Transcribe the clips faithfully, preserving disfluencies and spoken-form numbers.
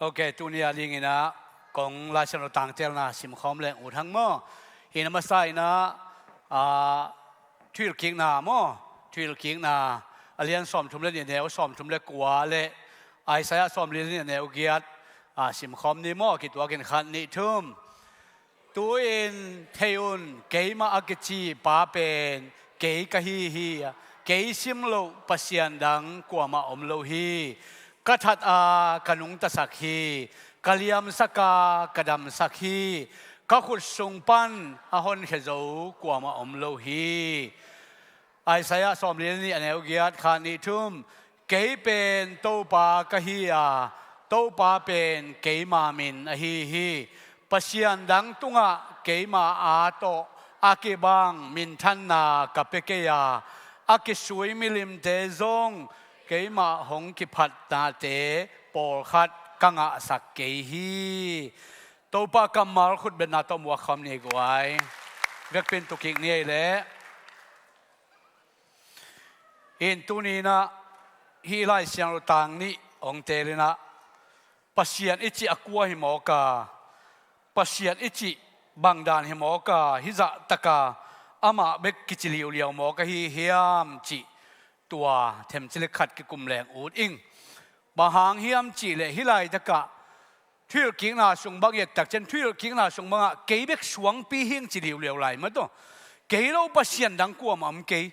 Ok, tuni a dingin ah kong Laisiangtho tangtelna simkhawm leng ut hang maw. Hi na masa in ah, ah, Thuhilhkikna maw, Thuhilhkikna a lian sawmthum le nih, a neu sawmthum le kua le Isaiah sawmli le nih, a neu giat, ah, simkhawm ni maw. Kituakin khat, nih, thum. Tu-in thei un, keimah a kici pa pen kei ka hi hi. Kei sim loh pasian dang kuamah om lo hi. Ka that a, ka nungtasak hi. Ka liamsak a, ka damsak hi. Ka khut sung pan a honkhia zo kuamah om lo hi. Isaiah sawmli le nih, a neu giat, khat, nih, thum. Kei pen Topa ka hi a, Topa pen keima min ahi hi. Pasian dang tungah keima aa tawh a kibang minthanna ka pia kei a, a kisui milimte zong keimah hong kiphatnate pawlkhat ka ngahsak kei hi. Topa kammal khutbetna tawh muak khawm ni guai. Vekpi-in tu kik ni ei leh. In tuni-in ah hih Lai Siangtho tang nih hong teel in ah, Pasian i cih a kua hi mawk a, Pasian i cih bangdan hi mawk a, hih zahtak a amah bek kici liuliau mawk ahi hiam cih tua themcik le khat kikum leng ut ing. Bang hang hiam cih leh hih laitak ah Thuhilhkikna sung bang i et tak ciang, Thuhilhkikna sung bangah kei bek suangpi hi ing ci liuliau lai maw taw. Kei lo pasian dang kuamah om kei.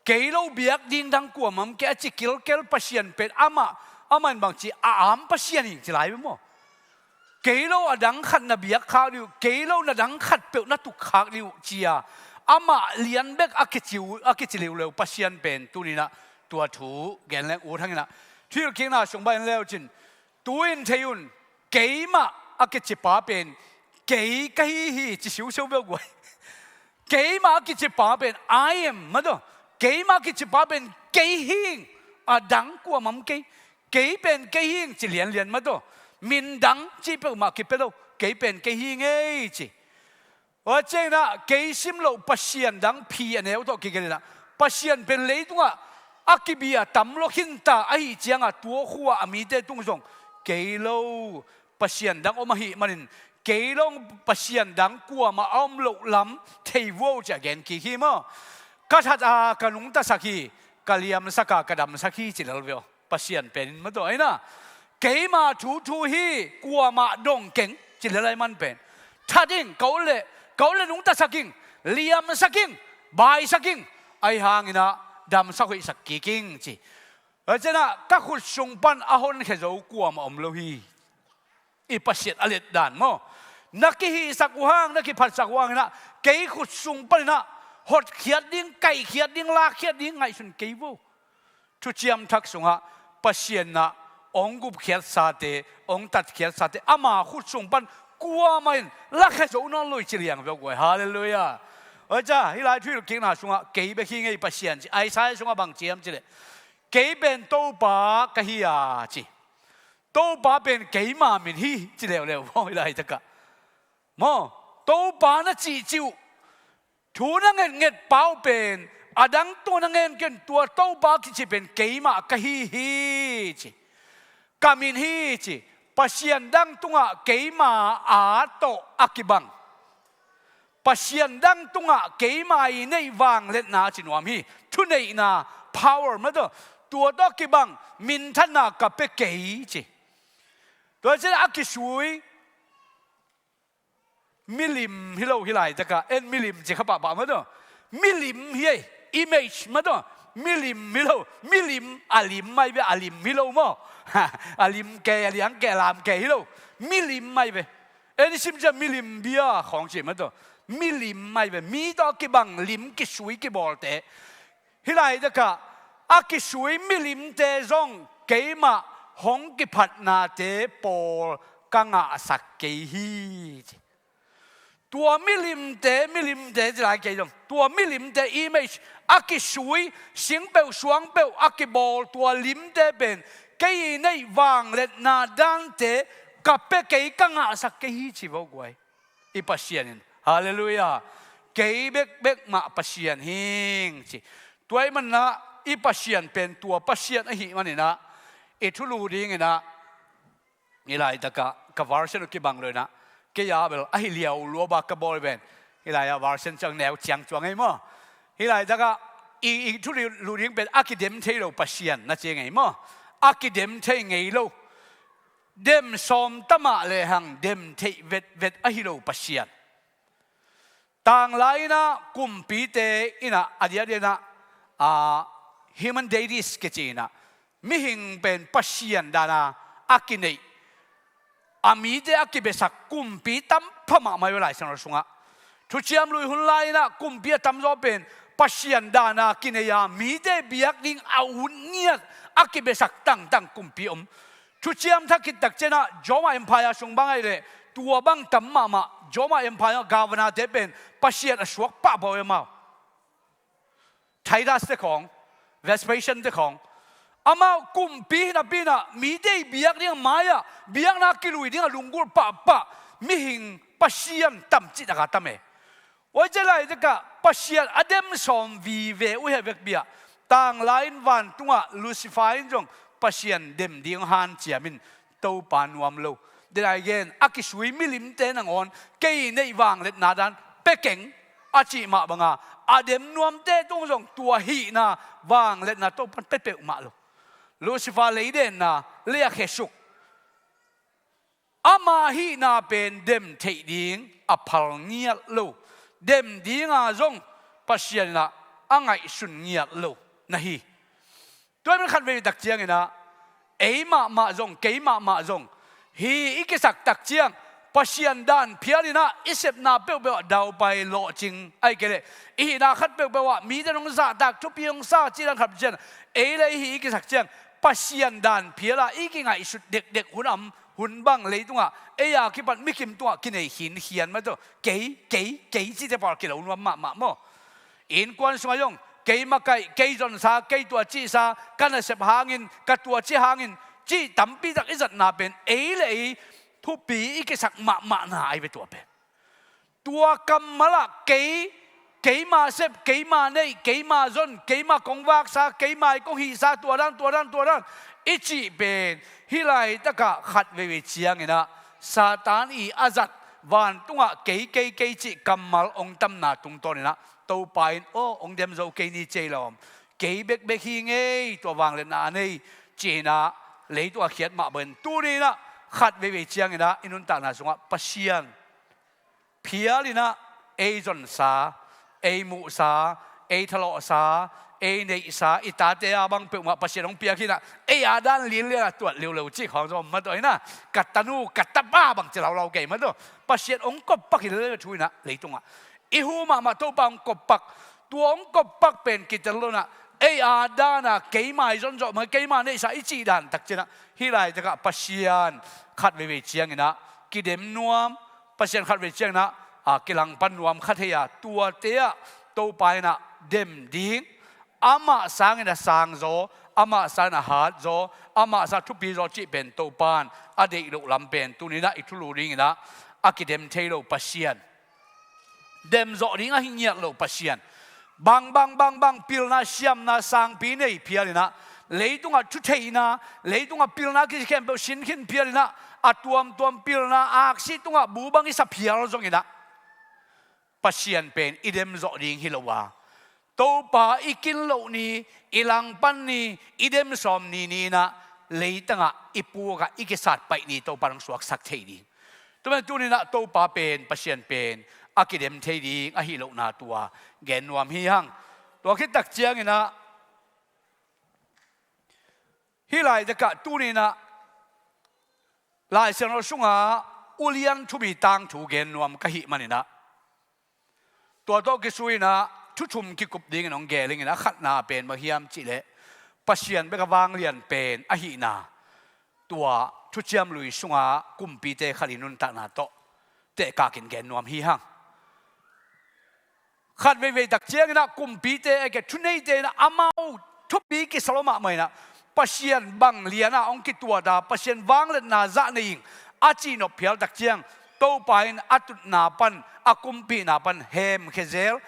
Kei lo biak ding dang kuamah om kei a ci kilkel Pasian pen amah, amah in bang ci, a am Pasian hi ing ci lai maw. Kei lo a dang khat na biak khak ding uh, kei lo na dang khat peuh na tuk khak ding uh ci a, amah lian bek a kici uh, a kici liuliau Pasian pen tuni-in ah tua thu gen leng ut hang in ah. Thuhilhkikna sung bang en le uh cin, tu-in thei un, keimah a kici pa pen kei ka hi hi ci siusiu beuh guai. Keimah a kici pa pen I am maw taw. Keimah a kici pa pen kei hi ing, a dang kuamah om kei. Kei pen kei hi ing ci lianlian maw taw. Min dang cih peuhmah kipia lo. Kei pen kei hi ing ei ci. Tua ciangin ah kei sim loh pasian dang, phi a neu tawh kigen in ah, Pasian pen leitungah a kibia tam lua khinta ahih ciangah tua khua a mite tung zong kei lo pasian dang om ahih manin, kei lo pasian dang kuamah a om loh lam thei vuau ci a gen kik hi maw. Ka that a, ka nungtasak hi. Ka liamsak a, ka damsak hi ci lel ve aw. Pasian pen in maw taw, aina. Keima thuthu hi, kuamah dong keng ci lel a, i man pen. That ing, ka ut leh, ka ut leh nungtasak ing, liamsak ing, baisak ing, ahi hangin ah damsak hoihsak kik ing ci. Tua ciangin ah ka khut sung pan a honkhia zo kuamah om lo hi. I Pasian a letdan maw. Na kihihsak uh hang, na kiphatsak uh hangin ah kei khut sung panin ah hotkhiat ding, kaihkhiat ding, lakkhiat ding ngaihsun kei vo. Thuciam Thak sungah Pasian in ah hong gupkhiatsate, hong tatkhiatsate ama khut sung pan kuamah in lakhia zo nawn lo hi ci liang ve aw guai. Halleluiah. Oi ca, hih lai Thuhilhkikna sungah kei bek hi ing ei Pasian ci. Isaiah sungah bang ci hiam cih leh, kei pen Topa ka hi a ci. Topa pen keima min hi ci leuleu maw, hih laitakah. Maw, Topa na cihcih uh, thu na ngetnget pa uh pen a dang tua na ngen ken, tua Topa kici pen keimah ka hi hi ci. Ka min hi ci. Pasian dang tungah keima aa tawh a kibang, Pasian dang tungah keima i neih vangliatna ci nuam hi. Thuneihna, power maw taw. Tua tawh kibang minthanna ka pia kei ci. Tua ciangin a kisui milim hi lo, hih laitakah en milim ci kha pahpah maw taw. Milim hi ei, image maw taw. Milim hi lo, milim, a lim mai ve, a lim hi lo maw. A lim kei, a liang kei, a lam kei hi lo. Milim mai ve. En i sim ciang milim bia khawng ci maw taw. Milim mai ve. Mi tawh a kibang lim kisui kibawlte. Hih laitakah a kisui milimte zong keimah hong kiphatnate pawl ka ngahsak kei hi ci. Tua milimte, milimte ci lai kei zong, tua milimte image, a kisui, sing peuh suang peuh a kibawl tua limte pen kei i neih vangliatna dante ka pia kei, ka ngahsak kei hi ci vo guai. I Pasian in. Halleluiah. Kei bekbek mah Pasian hi ing ci. Tua ahih manin ah i Pasian pen tua Pasian ahih manin ah i thulu dingin ah Hih laitakah ka version uh kibang lo inah, kei a bel ahi liau luaba ka bawl ven. Hih lai-ah version ciang neu ciang cuang ei maw. Hih laitakah i, i thu lu ding pen a kidem thei lo Pasian na ci ngei maw. A kidem thei ngei lo. Dem sawm tamah lehang dem theih vetvet ahi lo Pasian. Tanglai inah kumpite inah a diakdiak inah, a, human deities kici inah, mihing pen Pasian dana a kineih, a mite a kibesak kumpi tam pha mahmah hi ve Lai Siangtho sungah. Thuciam Lui hun lai inah kumpi a tamzaw pen Pasian dana kinei a mite biak ding a ut ngiat a kibesak tangtang kumpi om. Thuciam Thak khit tak ciangah Roma Empire sung bang ahih leh tua bang tam mahmah. Roma Empire governor-te pen Pasian a suak pahpah uh amau. Titus te khawng, Vespasian te khawng. Amau kumpi hi napi inah mite i biak ding a mai-ah biakna kilui ding a lunggulh pahpah mihing Pasian tam cihtak a tam e. Oi, cia laitakah Pasian a dem sawm vive uh hi a vekpi-ah. Tanglai in vantungah Lucifer in zong Pasian dem ding hanciam in Topa nuam lo. Denai gen a kisui milimte nangawn kei neih vangliatna dan pia keng a cih mah banga a dem nuamte tung zong tua hihna vangliatna Topan pia peuhmah lo. Lucifer leidenna lei a khesuk. Ama hihna pen dem theih ding a phal ngiat lo. Dem dinga zong Pasian inah a ngaihsun ngiat lo na hi. Tua min khat vei tak cianginah ei mahmah zong, kei mahmah zong, hi i kisak tak ciang Pasian dan phial inah i sepna peuhpeuh ah daupai lawhcing ahi kei leh i hihna khat peuhpeuh ah mite nong zahtak thupi hong sa cih dan khat ciang ei le i hi i kisak ciang Pasian dan phial ah i kingaihsut dekdek hun am hun bang leitungah ei a kipat mikim tungah kinei khinkhian mah tawh kei, kei, kei cihte pawl kilo nuam mahmah maw? Innkuan sungah zong kei makaih, kei zonsa, kei tua cihsa, ka nasep hangin, ka tua cih hangin cih tampitak i zatna pen ei le ei thupi i kisak mahmahna ahi ve tua pen. Tua kammalah kei, keima sep, keima neih, keima zon, keima kong vaksa, keima i kong hihsa, tua dan, tua dan, tua dan i cih pen hih laitakah khat veivei cianginah Satan i a zat vantungah kei, kei, kei cih kammal hong tamna tungtawninah Topa in aw hong dem zo kei ni cei lawm, kei bekbek hi ngei tua vangliatna a nei cihinah leitung a khiat mah bangin tuninah khat veivei cianginah i nuntakna sungah Pasian phial inah ei zonsa, ei muhsa, ei thalawhsa, ei neihsa, i tate a bang peuhmah Pasian hong piak hinah ei a dan linlianah tuat liulo cih khawng zong om mah tawh inah ka tanu ka tapa bang ci laulau kei mah tawh Pasian hong koppak hi lele thu inah leitungah i hu mahmah Topa hong koppak. Tua hong koppak pen kitel lo inah ei a dana keima i zonzawh mah keima neihsa i cih dan tak cianah hih laitakah Pasian khat veivei cianginah kidem nuam, Pasian khat vei cianginah a kilangpan nuam khat hei a tuate ah Topa inah dem ding, amah sangin a sangzaw, amah sangin a hatzaw, amah sang thupizaw cih pen Topan a deih loh lam pen tuninah i thulu dinginah a kidem thei lo Pasian. Demzawh ding ahi ngiat lo Pasian. Bang, bang, bang, bang, pilna, siamna, sangpi nei phial inah, leitungah thutheihna, leitungah pilna kici khempeuh sin khin phial inah, a tuamtuam pilna, aksi tungah bu bang i sa phial zong inah Pasian pen i demzawh ding hi lo a, Topa i kin loh ni, i langpan ni, i dem sawm ni ni inah leitangah i pukah i kisat paih ni Topa hong suaksak thei ding. Tua pen tuninah Topa pen, Pasian pen a kidem thei ding ahi lohna tua gen nuam hi hang. Tua khit tak cianginah hih laitakah tuninah Lai Siangtho sungah ulian thumi tangthu gen nuam ka hih maninah tua tawh kisuinah thu thum kikup dingin hong gel ingin a khatna pen bang hiam cihleh Pasian bek a vanglian pen ahihna tua Thuciam Lui sungah kumpite khat i nuntakna tawh tehkakin gen nuam hi hang. Khat veivei tak cianginah kumpite a ke thuneite inah amau thupi kisa lo mahmah inah Pasian bang lianah hong kituat a Pasian vangliatna zah nei ing a cihnop phial tak ciang Topa in a tutna pan a kumpihna pan hemkhezel,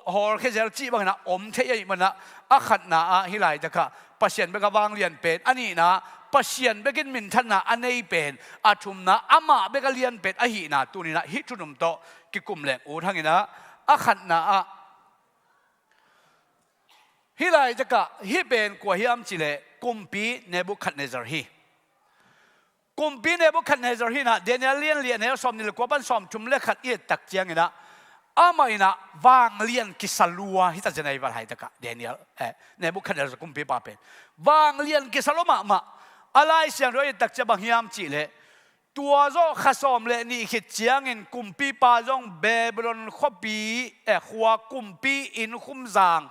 hawlkhezel cih banginah om thei ahih manah a khatna ah hih laitakah Pasian bek a vanglian pen, a nihna Pasian bekin minthanna a nei pen, a thumna amah bek a lian pen ahihna tuninah hih thunum tawh kikum leng ut hanginah, a khatna ah hih laitakah hih pen kua hiam cihleh kumpi Nebukhadnezzar hi. Kumpi Nebukhadnezzar hinah Daniel lian li a neu sawm nih le kua pan sawm thum le khat i et tak cianginah amah inah vanglian kisa lua hi ta zenai va laitakah Daniel, eh, Nebukhadnezzar kumpipa pen vanglian kisa lua mahmah. A Lai Siangtho i et tak ciang bang hiam cihleh tua zawh kha sawm le nih khit ciangin kumpipa zong Babylon khuapi, eh, khua kumpi innkhumzang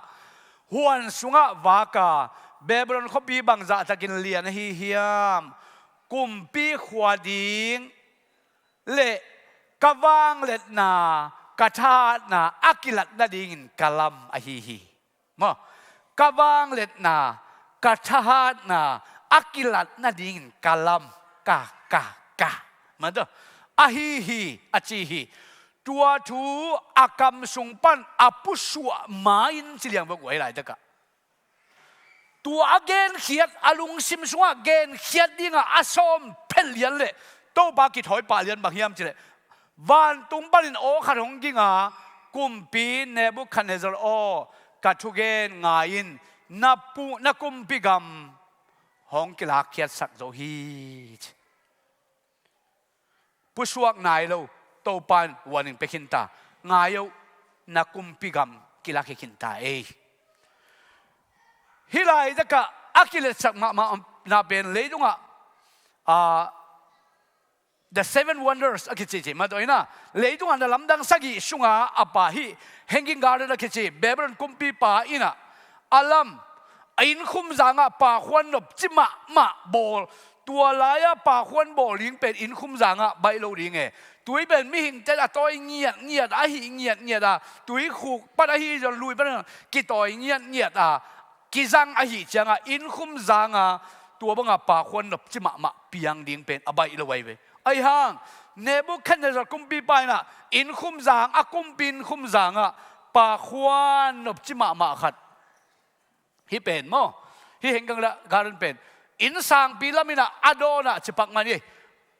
huan sungah vaka Babylon khuapi bangzahtakin lian ahi hiam? Kumpi khua ding le ka vangliatna, ka thahatna a kilat nadingin ka lam ahi hi. Maw, ka vangliatna, ka thahatna a kilat nadingin ka lam, ka, ka, ka. Maw, ahi hi, a ci hi. Tua thu a kam sung pan a pusuah ma-in ci liang bek uh ahi laitakah. Tua a genkhiat, a lungsim sungah genkhiat dingah a sawm phet lian le Topa kithawi pah lian bang hiam cihleh vantung panin aw khat hong ginga, kumpi Nebukhadnezzar aw, ka thugen ngai in, na pu-, na kumpi gam hong kilakkhiatsak zo hi. Pusuak nai lo, Topa in warning pia khin ta. Ngai o, na kumpi gam kilak hi khin ta ei. Hih laitakah a kiletsak mahmah na pen leitungah, ah, The Seven Wonders a kici ci, mah tawh inah leitungah na lamdang sagih sunga a pa hih Hanging Garden a kici Babylon kumpipa inah a lam, a innkhumzangah pakhuan nopci mahmah bawl. Tua lai-a pakhuan bawl ding pen innkhumzangah baih lo ding e. Tui pen mihingte a tawi ngiatngiat, a hih ngiatngiat a, tuikhuk pan ahi zong, lui pan kitawi ngiatngiat a, kizang ahih ciangah innkhumzangah tua bangah pakhuan nopci mahmah piang ding pen a baih lo ahi ve. Ahi hang Nebukhadnezzar kumpipa inah innkhumzang, a kumpi innkhumzangah pakhuan nopci mahmah khat, hih pen maw, hih Hanging Garden pen inn sangpi laminah a dawnah cipak man hi.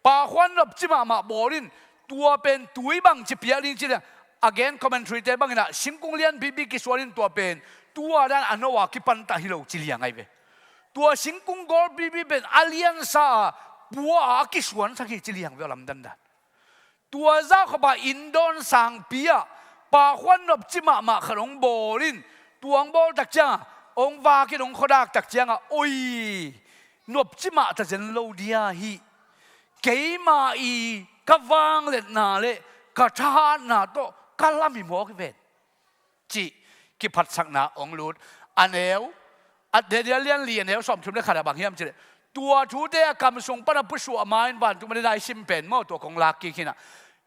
Pakhuan nopci mahmah bawl in, tua pen tui bangci piak ding ci liang. A gen commentary-te banginah singkung lianpipi kisuan in tua pen tua dan a no a kipantah hi lo ci liang ahi ve. Tua singkung gawlpipi pen a liansa a pua a kisuansak hi ci liang ve, a lamdandan. Tua zah khawpa inn dawn sangpi ah pakhuan nopci mahmah khat hong bawl in, tua hong bawl tak ciangah hong vak in hong khuadak tak ciangah, oi, nopci mah ta zen lo dia hih. Keimah i ka vangliatna le ka thahatna tawh ka lam hi mawk hi ven, cih kiphatsakna hong lut. A neu, a Daniel lian li a neu sawmthum le khat ah bang hiam cihleh, tua thute a kam sung pan a pusuah ma-in vantung panin a i sim pen maw, tua kong lak kik hinah.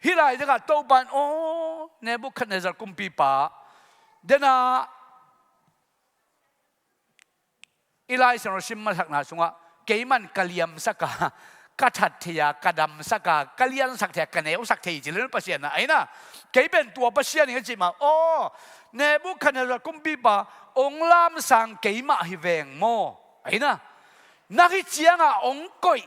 Hih laitakah Topa in, aw, Nebukhadnezzar kumpipa, dena i Lai Siangtho sim masakna sungah, keiman ka liamsak a, ka that thei a, ka damsak a, ka liansak thei a, ka neusak thei ci le Pasian ah, aina. Kei pen tua Pasian ing a cih mah, aw, Nebukhadnezzar kumpipa, hong lamsang keimah hi veng maw, aina. Nang hih ciangah hong koih,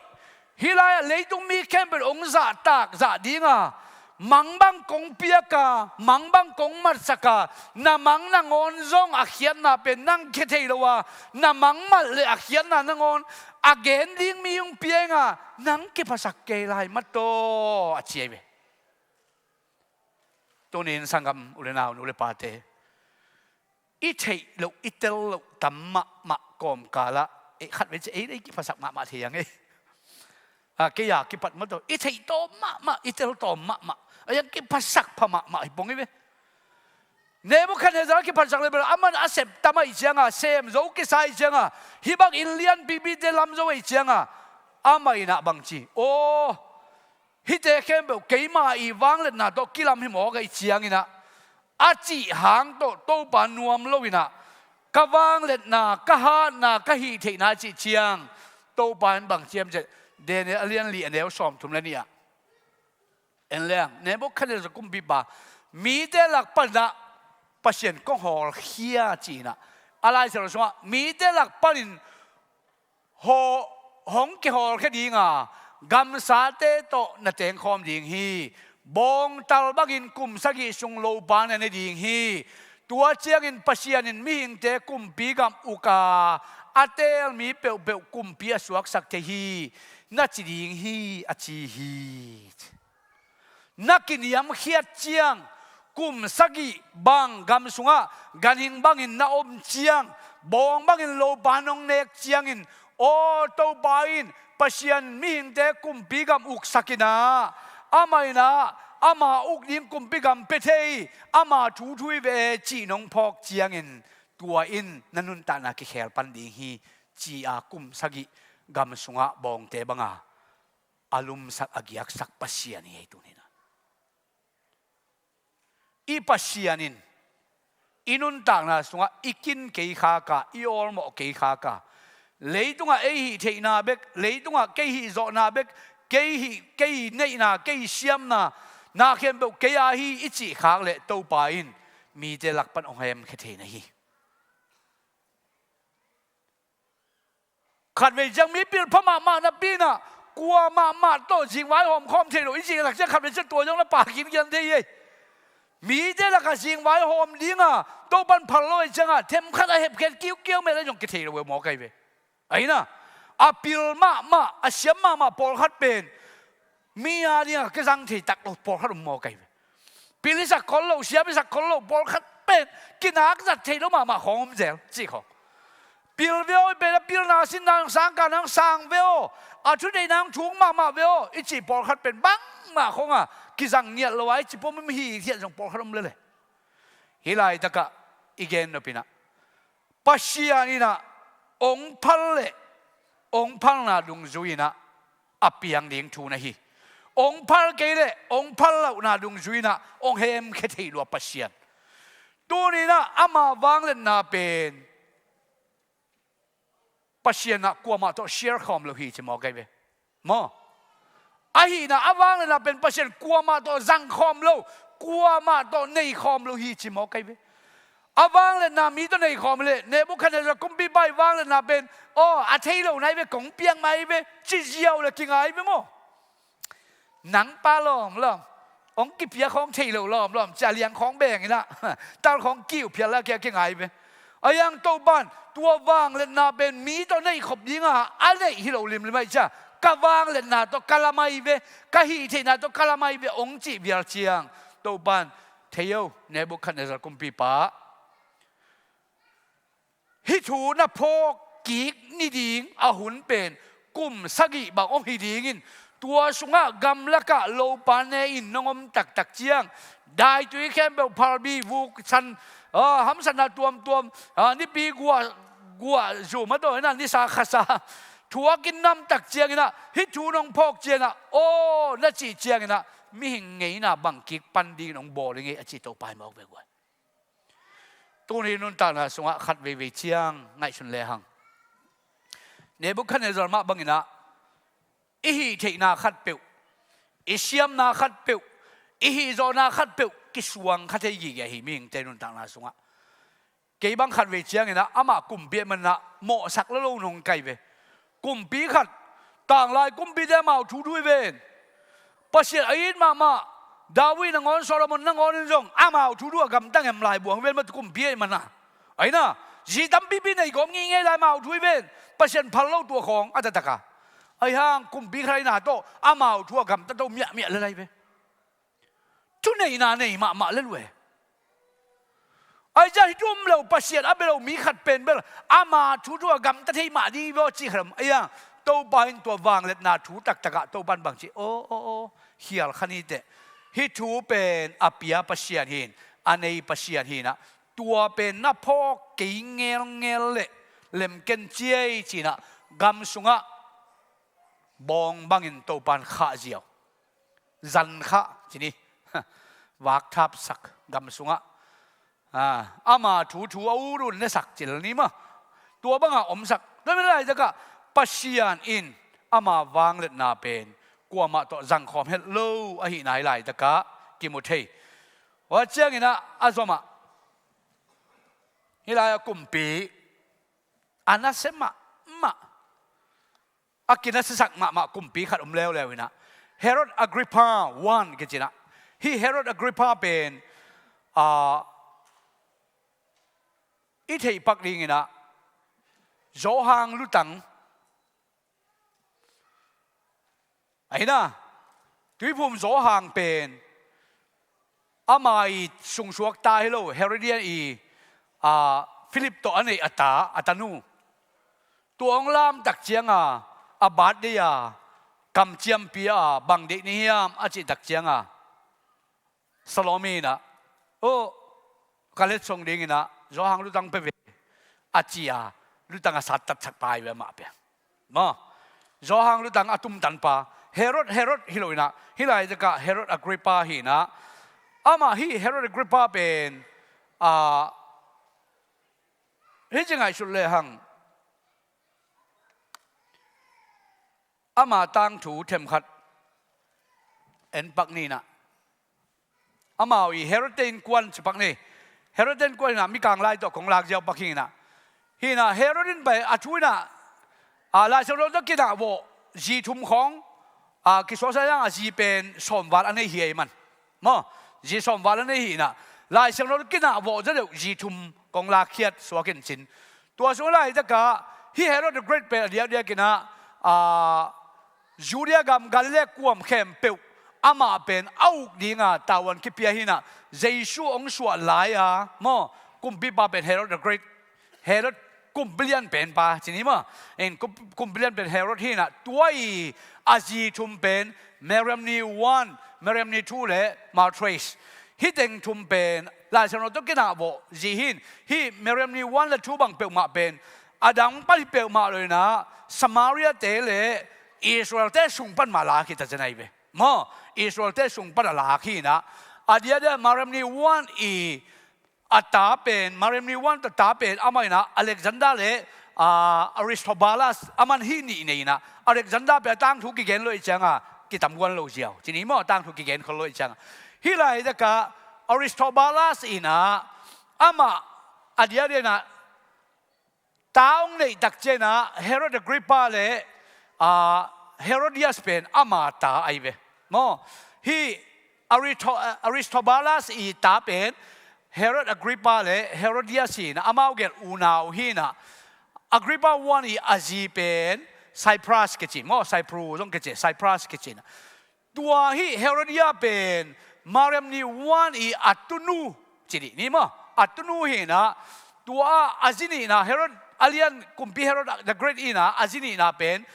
hih lai-ah leitung mi khempeuh hong zahtak zah dinga, mang bang kong piak a, mang bang kong matsak a, na mang nangawn zong a khiatna pen nang khia thei lo a, na mang mat le a khiatna nangawn a gen ding mi hong pia inga, nang kiphasak kei lai mataw, a ci ahi ve. Tunin sanggam u le nau, nu le pate, i theih loh, i tel loh tam mahmah kawmkalah, eh, khatvei ci ei, ei kiphasak mahmah thei ang ei. A, kei a kipat mataw, i theih tawm mahmah, i tel tawm mahmah, a yang kiphasak pha mahmah hi pong hi ve. Nebukhadnezzar kiphasak le bel, aman a sep tam ahih cianga, sem zo kisa ahih cianga, hih bang inn lianpipite lam zo ahih cianga, amah inah bang ci, aw, hihte khempeuh keima i vangliatna tawh kilam hi mawk ahih cianginah, a cih hang tawh Topa nuam loinah, ka vangliatna, ka hatna, ka hih theihna a cih ciang, Topa in bang ci hiam cih leh, Daniel a lian li a neu sawmthum le nih ah, en leng, Nebukhadnezzar kumpipa, mite lak panah Pasian kong hawlkhia ci-inah, a Lai Siangtho sungah mite lak panin haw, hong kihawlkhia ding a, gamsate tawh na tengkhawm ding hi. Bawngtal bangin kum sagih sung lopa na ne ding hi. Tua ciangin Pasian in mihingte kumpi gam uk a, a teel mi peuhpeuh kumpi a suaksak thei hi, na ci ding hi, a ci hi. Na kiniamkhiat ciang, kum sagih bang gam sungah ganhing bangin na om ciang, bawng bangin lopa nong nek ciangin, aw, Topa in Pasian mihingte kumpi gam uksak in ah, amah in ah ama uk ding kumpi gam pia thei, ama thu thu hi ve, cih nong phawk ciangin, tua in na nuntakna kikhel pan ding hi, ci-a kum sagih gam sungah bawngte banga a lumsak, a giaksak Pasian hi ei tuni-in ah. I Pasian in i nuntakna sungah i kin kei khak a, i awlmawh kei khak a, leitungah ei hih theihna bek, leitungah kei hih zawhna bek, kei hih, kei neihna, kei siamna, na khempeuh kei a hi i cih khak leh Topa in mite lak pan hong hemkhia thei na hi. Khatvei ciang mi pilpha mahmah napi-in ah, kua mahmah tawh zingvaihawm khawm thei lo i cih lak ciang, khatvei ciang tua zong na pha kinkian thei hi. Mite lakah zingvaihawm ding a Topa in phal lo ahih ciangah, themkhat a hepkhiat kiukiau mel a zong kithei lo ve, mawk ahi ve. Ahi na, a pil mahmah, a siam mahmah pawlkhat pen mi a dingah kizang thei tak lo pawlkhat om mawk ahi ve. Pil i sak khol lo, siam i sak khol lo pawlkhat pen kinak zat thei lo mahmah khawng om zel, cih khawng. Pil ve aw, i pen a pilna sinna hong sang, ka nang sang ve aw, a thuneihna hong thuk mahmah ve aw, i cih pawlkhat pen bangmah khawng a kizang ngiat lo a, i cih pawh mi hithiat zong pawlkhat om lel e. Hih laitakah i gen nop in ah, Pasian in ah hong phal leh hong phalna dungzui in ah a piang ding thu na hi. Hong phal kei leh hong phal lohna dungzui in ah hong hemkhia thei lua Pasian. Tuni-in ah ama vangliatna pen Pasian ah kuamah tawh share khawm lo hi, ci mawk ahi ve. Maw? Ahihna, a vangliatna pen Pasian kuamah tawh zang khawm lo, kuamah tawh nei khawm lo hi, ci mawk ahi ve. A vangliatna mi tawh nei khawm leh, Nebuchadnezzar kumpipa i vangliatna pen, aw, a thei lo na hi ve, kong piak mah hi ve, ci ziau leh kingai ve maw? Nang pa lawm lawm, hong kipia khawng thei lo lawm lawm, cia liang khawng beng in ah, tal khawng kiu phial la kia kingai ve. Ahi hang Topan tua vangliatna pen mi tawh neih khop dinga a neih hi lo limlim ahih ciang, ka vangliatna tawh ka lam ahi ve, ka hih theihna tawh ka lam ahi ve, hong cih vial ciang, Topan, thei o, Nebuchadnezzar kumpipa, hih thu na phawk kik ni ding a hun pen kum sagih bang hong hi dingin, tua sungah gamlakah lopa ne-in nong om taktak ciang, daitui khempeuh phalbi vuk san, ah, hamsatna tuamtuam, ah, nipi guah, guah zum a dawi in ah nisa khasa thuakin namtak ciangin ah, hih thu nong phawk ciangin ah, aw, na cih ciangin ah, mihing ngeina bang kik pan dingin hong bawl ing ei, a ci Topa hi mawk ve guai. Tuni nuntakna sungah khat veivei ciang ngaihsun lehang, Nebuchadnezzar mah bangin ah i hih theihna khatpeuh, i siamna khatpeuh, i hih zawhna khatpeuh kisuang kha thei gige hi mihingte nuntakna sungah. Kei bang khat vei ciangin ah amah kumpi ahih manin ah mawhsak lolo nong kai ve. Kumpi khat, tanglai kumpite amau thu thu hi ven. Pasian a it mahmah, David nangawn, Solomon nangawn in zong amau thu thu a gamta ngen lai buang hi ven, mah kumpi ahih manin ah. Ahi na, zi tampipi nei gawm ngei ngei lai amau thu hi ven. Pasian phal lo tua khawng a taktak a. Ahi hang kumpi khat ahihna tawh amau thu a gamta to miahmiah lel ahi ve. Thuneihna nei mahmah lel uh e. Ahi ciang hih thu om lo, Pasian a bia lo mi khat pen bel ama thu thu a gamta thei mah ding hi ve aw, cih khat om. Ahi hang Topa in tua vangliatna thu taktak ah Topa in bang ci, aw, aw, aw, khial kha ni teh. Hih thu pen a pia Pasian hi-in, a nei Pasian hi-in ah, tua pen na phawk kei ngelngel leh lemken ciai ci-in ah gam sungah bawng bangin Topa in khah ziau. Zan khah ci ni. Vakthapsak gam sungah. Ah, ama thu thu a ut un nesak cil ni maw. Tua banga omsak. Tua mi laitakah Pasian in ama vangliatna pen kuamah tawh zangkhawm het lo ahihna hih laitakah kimu thei. Tua ciangin ah a zomah, hih lai a kumpi a nasia mahmah a kinasiasak mahmah kumpi khat om leuleu inah, Herod Agrippa one kici inah, hih Herod Agrippa pen, ah, i theihpak dinginah Johan lutang ahi inah, Tuiphum Johan pen ama i sungsuak ta hi lo, Herodian i, ah, Philip tawh a neih a ta, a tanu. Tua hong lamtak cianga, a birthday a, kamciampi a, bang deih ni hiam a cihtak cianga, Salome inah, "Oh, ka letsong dinginah Johan lutang pe ve," a ci a, lutang a sattatsak pa hi ve amah pen. Maw, Johan lutang a tumtan pa, Herod, Herod hi lo inah, hih laitakah Herod Agrippa hi inah, amah hih Herod Agrippa pen, ah, hih ci ngaihsut lehang, ama tangthu themkhat en pak ni inah. Amau i Herod-te innkuan ci pak ni. Herod-te innkuan inah mikang lai tawh kong lak ziau pak hi inah. Hi inah Herod in pai a thu inah, ah, Lai Siangtho tawh kinah vawh zi thum khawng, ah, kisuaksak inah a zi pen sawmval a nei hi ei man. Maw, zi sawmval a nei hi inah, Lai Siangtho tawh kinah vawh zaw deuh zi thum kong lakkhiat suak in cin. Tua sung laitakah hih Herod the Great pen a diakdiak inah, ah, Judea gam Galilee kuam khempeuh amah pen a uk dinga tavuan kipia hi inah, Jesu hong suah lai-a, maw, kumpipa pen Herod the Great, Herod kumpi lianpen pa ci ni maw. In kum-, kumpi lianpen Herod hi inah, tua i a zi thum pen Mariamne one, Mariamne two le Marthres. Hih teng thum pen Lai Siangtho tawh kinah vawh zi hi in, hih Mariamne one le two bang peuhmah pen a dang pan hi peuhmah lo inah, Samaria-te le Israel-te sung pan mah lak hi ta zen ahi ve. Maw, Israel-te sung pan a lak hi inah, a diakdiak Mariamne one i a ta pen, Mariamne one tawh ta pen amah inah Alexander le, ah, Aristobulus, aman hih nih nei inah, Alexander pen a tangthu kigen lo ih cianga kitam guan lo ziau ci ni maw, a tangthu kigen khol lo ih cianga. Hih laitakah Aristobulus inah, amah a diakdiak inah ta hong neihtak ciangah Herod Agrippa le, ah, Herodias pen ama ta ahi ve. Maw, hih Arito-, Aristobulus i ta pen Herod Agrippa le Herodias hi inah, amau gel unau hi inah. Agrippa one i a zi pen Cyprus kici, maw, Cyprus zong kici, Cyprus kici inah. Tua hih Herodia pen Mariamne one i a tunu ci dih ni maw, a tunu hi inah, tua a zi nihna Herod, a lian kumpi Herod the Great inah a zi nihna pen,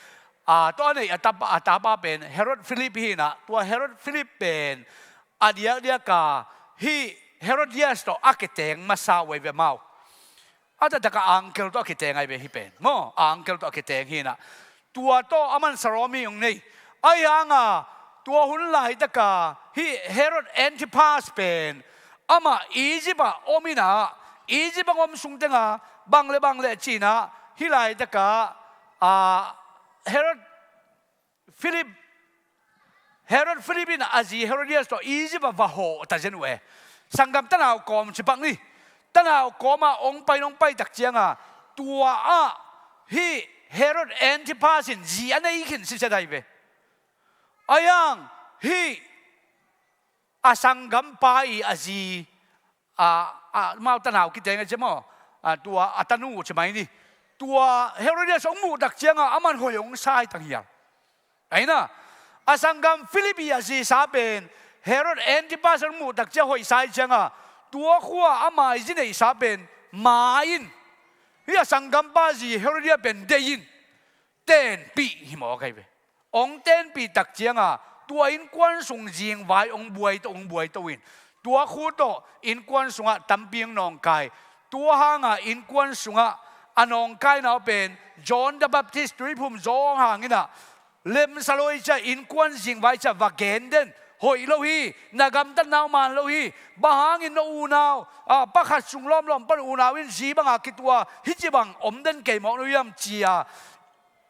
ah, tua a neih a tapa, a tapa pen Herod Philip hi inah, tua Herod Philip pen a diakdiaka hih Herodias tawh a kiteng masa uh ahi ve amau. A taktak a angkel tawh a kiteng ahi ve hih pen. Maw, angkel tawh a kiteng hi inah. Tua tawh aman Salome hong nei. Ahi hanga tua hun laitaka hih Herod Antipas pen amah Egypt ah om inah, Egypt ah om sung tenga bang le bang le ci inah, hih laitaka, ah, Herod Philip, Herod Philip in a zi Herodias tawh Egypt ah va hawh ta zen uh e. Sanggam tanau kawm ci pak ni. Tanau kawm ah hong pai, hong pai tak cianga tua ah hih Herod Antipas in zi a nei khin sitset ahi ve. Ahi hang hih a sanggampa i a zi, a, a, amau tanau kiteng a ci maw, a, tua a tanu ci mai ni. Tua Herodias hong muh tak cianga aman hoih hong sa hi tang hial. Ahi inah, a sanggam Philip i a zisa pen Herod Antipas hong muh tak ciang hoih sa hi cianga, tua khua a mai zi neihsa pen ma in, hih a sanggampa zi Herodia pen deih in, tenpih hi mawk ahi ve. Hong tenpih tak cianga tua innkuan sung zingvai hong buaito, hong buaito in, tua khu tawh innkuan sungah tampi hong nawngkai. Tua hanga innkuan sungah a nawngkaina uh pen John the Baptist tuiphum zawng hang inah, lemsa lo hi ciah, innkuan zingvai ciah va gen den. Hoih lo hi, na gamtatna uh man lo hi. Bang hangin na unau, a, pakhat sung lawmlawm pan unau in zi banga kitua hih ci bang om den kei mawk na uh hiam cia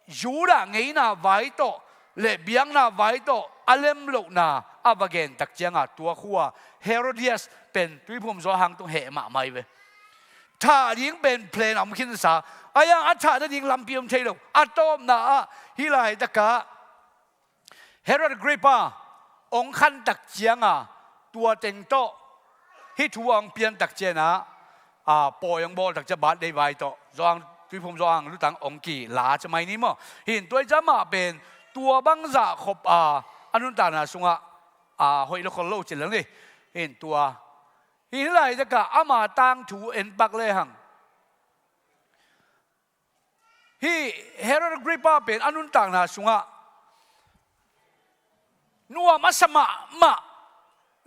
Judah ngeina vai tawh le biakna vai tawh a lem lohna a va gen tak cianga tua khua Herodias pen tuiphum zawng hang tung heh mahmah hi ve. Thah ding pen plan a om khinsa, A yang a thah nading lampi om thei lo. A tawpna ah hih laitakah Herod Agrippa hong khantak cianga tua teng tawh hih thu a hong piantak cianah, a, pawi hong bawltak cia birthday vai tawh Johan, tuiphum Johan lutang hong kila cia mai ni maw? Hin tua ih cia amah pen tua bangzah khop a, a nuntakna sungah, a, hoih lo khol lo ci lel ni. Hin tua hih laitakah ama tangthu en pak lehang hih Herod Agrippa pen a nuntakna sungah nuam a sa mahmah,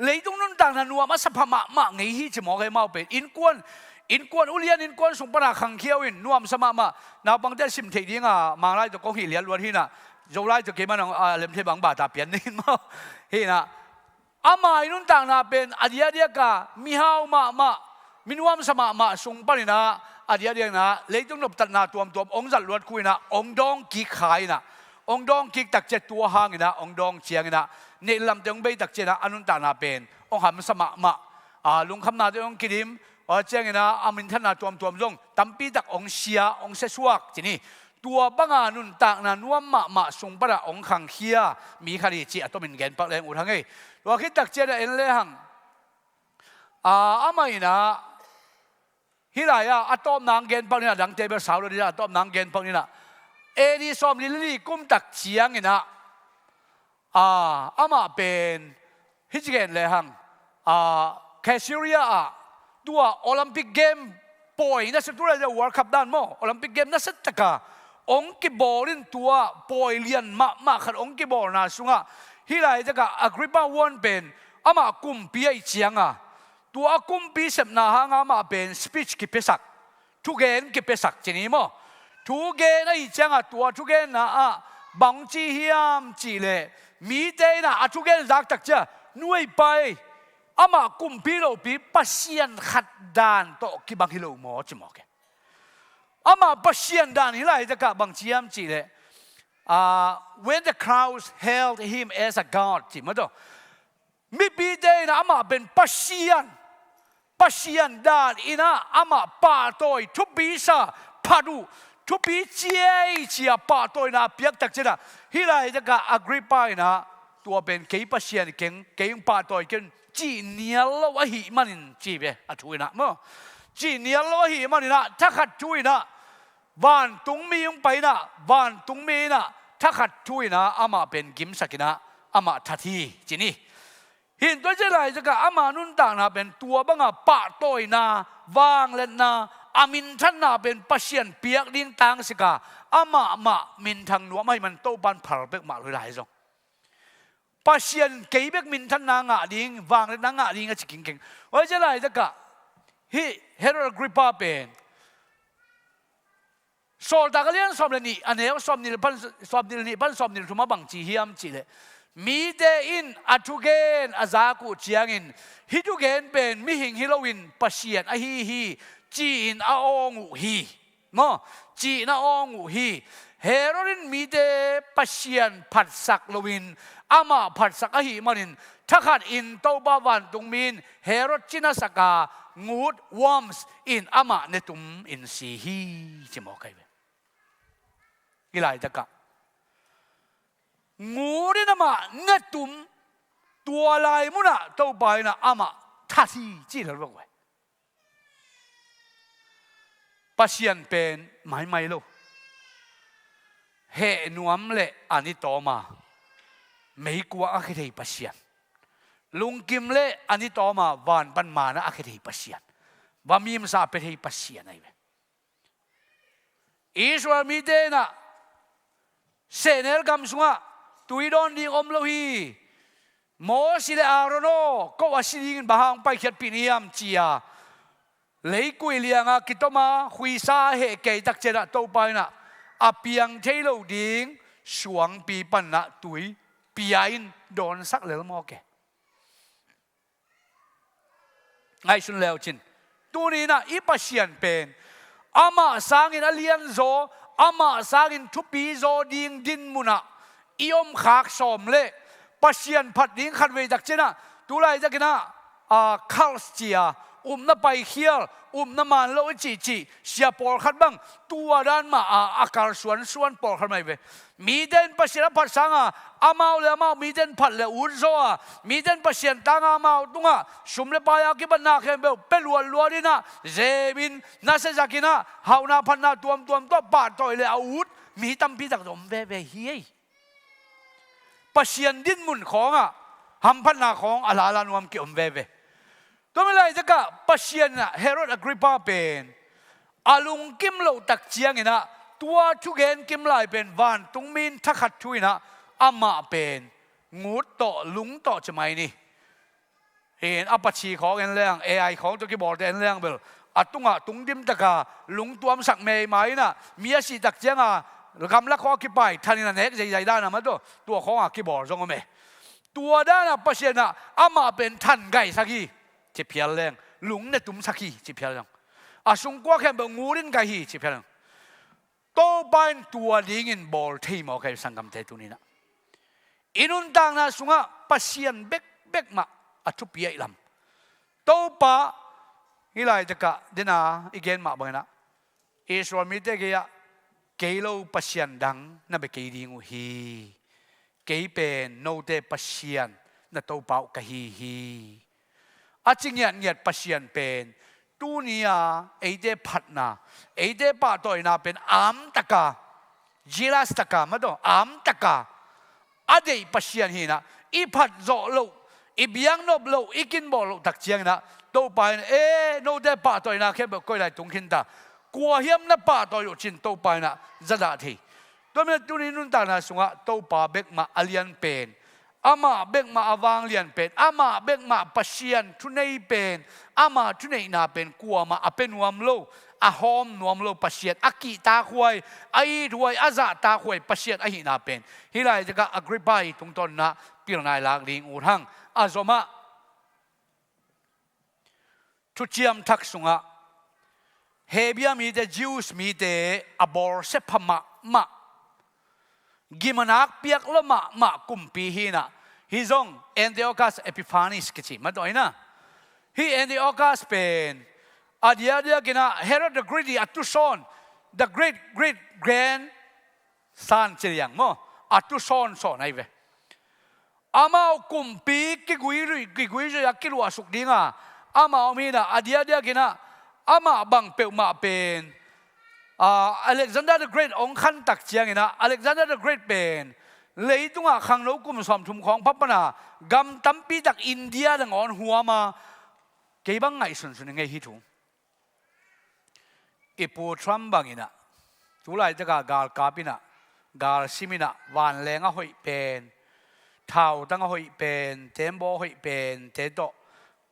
leitung nuntakna nuam a sa pha mahmah ngei hi ci mawk hi. Amau pen innkuan, innkuan ulian innkuan sung pana khangkhia uh in nuam sa mahmah. Naupangte a sim theih dinga Manglai tawh kong hih liatluat hinah, Zolai tawh keiman a lemthei bang bata pian dingin maw? Hinah ama i nuntakna pen a diakdiaka mihau mahmah, minuamsa mahmah sung paninah a diakdiakna leitung noptatna tuamtuam hong zat luat khuinah hong dawng kik kha inah, hong dawng kik takcia tua hanginah hong dawng cianginah neih lamte hong bei takcianah a nuntakna pen hong hamsa mahmah. A, lungkhamnate hong kidim, a, cianginah a minthanna tuamtuam zong tampitak hong sia, hong siasuak ci ni. Tua banga nuntakna nuam mahmah sung panah hong khangkhia mi khat hi cih a tomin genpak leng ut hang ei. Tua khit takcianah en lehang, a, amah inah hih lai-ah a tawpna hong genpak ninah, dangte bel sau lo dinah a tawpna hong genpak ninah, A D sawmli le li kum tak cianginah, a, amah pen hih ci gen lehang, a, Caesarea ah tua Olympic Game pawi nasia, tulai World Cup dan maw, Olympic Game nasia taka hong kibawl in tua pawi lian mahmah khat hong kibawlna sungah hih laitakah Agrippa one pen amah kumpi ahih cianga tua a kumpi sepna hanga amah pen speech kipiasak, thugen kipiasak ci ni maw? Thugen ahih cianga tua thugenna ah bang ci hiam cihleh, mite inah a thugen zaktak cia, nuai pai, amah kumpi lopi pasian khat dan tawh kibang hi lo maw ci mawk hi. Amah pasian dan hih laitakah bang ci hiam cihleh, a, when the crowds hailed him as a god ci maw taw. Mipite inah amah pen pasian, pasian dan inah amah pahtawi, thupisa, phat uh, thupi ciai cia pahtawina piaktak cianah hih laitakah Agrippa inah tua pen kei pasian keng, kei hong pahtawi keng cih nial lo ahih manin ci ve a thu inah maw? Cih nial lo ahih maninah thakhat thu inah vantungmi hong pai inah, vantungmi inah thakhat thu inah amah pen gimsak inah amah that hi ci ni. Hin tua cia laitakah ama nuntakna pen tua banga pahtawina, vangliatna, a minthanna pen Pasian piak ding tangsika amahmah minthang nuam ahih man Topan phal pek mah lo hi lai zong. Pasian kei bek minthanna ngah ding, vangliatna ngah ding a ci kingkeng. Oi cia laitakah hih Herod Agrippa pen Sawltak a lian sawm le nih, a neu sawmnih le pan, sawmnih le nih pan sawmnih le thum ah bang ci hiam cihleh, mite in a thugen a zak uh ciangin hih thugen pen mihing hi loin Pasian ahi hi ci-in a awng uh hi. Maw? Ci-in a awng uh hi. Herod in mite Pasian phatsak loin amah phatsak ahih manin thakhatin Topa vantungmi in Herod cina saka ngut, worms, in amah netum in si hi ci mawk ahi ve. Hih laitakah ngut in amah netum, tua lai munah Topa inah amah that hi ci lel bang ve. Pasian pen maimai lo. Heh nuam le a ni tawma meikuang a khethei Pasian, lungkim le a ni tawma van pan mana a khethei Pasian, va mimsa a pia thei Pasian ahi ve. Israel mite inah sehnel gam sungah tui dawn ding om lo hi. Mosi le Aaron aw, ko a si dingin bang hang paikhiatpih ni hiam ci-a leikui lianga kitoma khuisa a heh keitak cianah Topa inah a piang thei lo ding suangpi panah tui pia in dawnsak lel mawk e. Ngaihsun leucin, tuni inah i Pasian pen amah sangin a lianzaw, amah sangin thupizaw ding din munah i omkhak sawm leh Pasian phat ding khatveitak cianah tulaitakinah, a, cults cia, upna paikhial, upna man lo i cihcih sia pawlkhat bang tua dan mah a, a kalsuansuan pawlkhat mah hi ve. Mite in Pasian a phat sanga amau le amau mite in phat le ut zaw a, mite in Pasian tanga amau tungah sum le pai a kibatna khempeuh pia luatluat in ah, zemin, nasia zakin ah, hauhna phatna tuamtuam tawh pahtawi le a ut mi tampi tak tawh om veve hi ei. Pasian dinmun khawngah hamphatna khawng a lala nuam ki-om veve. Tua mi laitakah Pasian in ah Herod Agrippa pen a lungkim loh tak ciangin ah, tua thugen kim lai pen vantungmi in thakhat thu in ah amah pen ngut tawh, lung tawh ci mai ni. Hi in a pachi khawng en leng, A I khawng tawh kibawlte en leng bel, a tungah tungdim taka lungtuamsak meima in ah, mi a sih tak cianga gamla khawng a kipai than in a nek zeizai dan a mah tawh, tua khawngah kibawl zong om e. Tua danah Pasian in ah amah pen than gaisak hi, ci phial leng, lung ne tumsak hi, ci phial leng, a sungkua khempeuh ngut in gai hi, ci phial leng. Topa in tua dingin bawl thei mawk hi, sanggamte, tuni in ah. I nuntakna sungah Pasian bekbek mah a thupi ahih lam. Topa, hih laitakah dena i gen mah bangin ah, Israel mite gei-ah, kei lo pasian dang na bia kei ding uh hi. Kei pen note Pasian, na Topa uh ka hi hi. A ci ngiatngiat Pasian pen tuni-a eite phatna, eite pahtawina pen amtaka, jealous taka, mah tawh amtaka a deih Pasian hi in ah, i phat zawh loh, i biaknop loh, i kinbawl loh tak ciangin ah, Topa in, e, note pahtawina khempeuh koi lai tung khin ta, kua hiam na pahtawi uh, ci-in Topa in ah zadah thei. Tua mi tuni nuntakna sungah Topa bek mah a lian pen, amah bek mah a vanglian pen, amah bek mah Pasian thunei pen, ama thuneihna pen kuamah a pia nuam lo, a hawm nuam lo Pasian, a kihtakhuai, a ithuai, a zahtakhuai Pasian ahihna pen hih laitakah Agrippa i tungtawnnah pilna i lak ding ut hang. A zomah Thuciam Thak sungah Hebia mite, Jews mite a bawlsia pha mahmah, gim a nakpiak lua mahmah kumpi hi in ah, hih zong Antiochus Epiphanes kici mah tawh hi in ah. Hih Antiochus pen a diakdiakin ah Herod the Great i a tusawn, the great great grandson ci liang maw, a tusawnsawn ahi ve. Amau kumpi kiguizuih, kiguizuih a kiluahsuk dinga amau om hi in ah, a diakdiakin ah amah bang peuhmah pen, ah, Alexander the Great hong khan tak ciangin ah, Alexander the Great pen leitungah khangno kum sawmthum khawng pha pana gam tampi tak India nangawn huam a, kei bang ngaihsunsun i ngei hi thu. I Pu Trump bangin ah, tu laitakah galkap in ah, galsim in ah, vanleng a hoih pen, thautang a hoih pen, tembaw a hoih pente tawh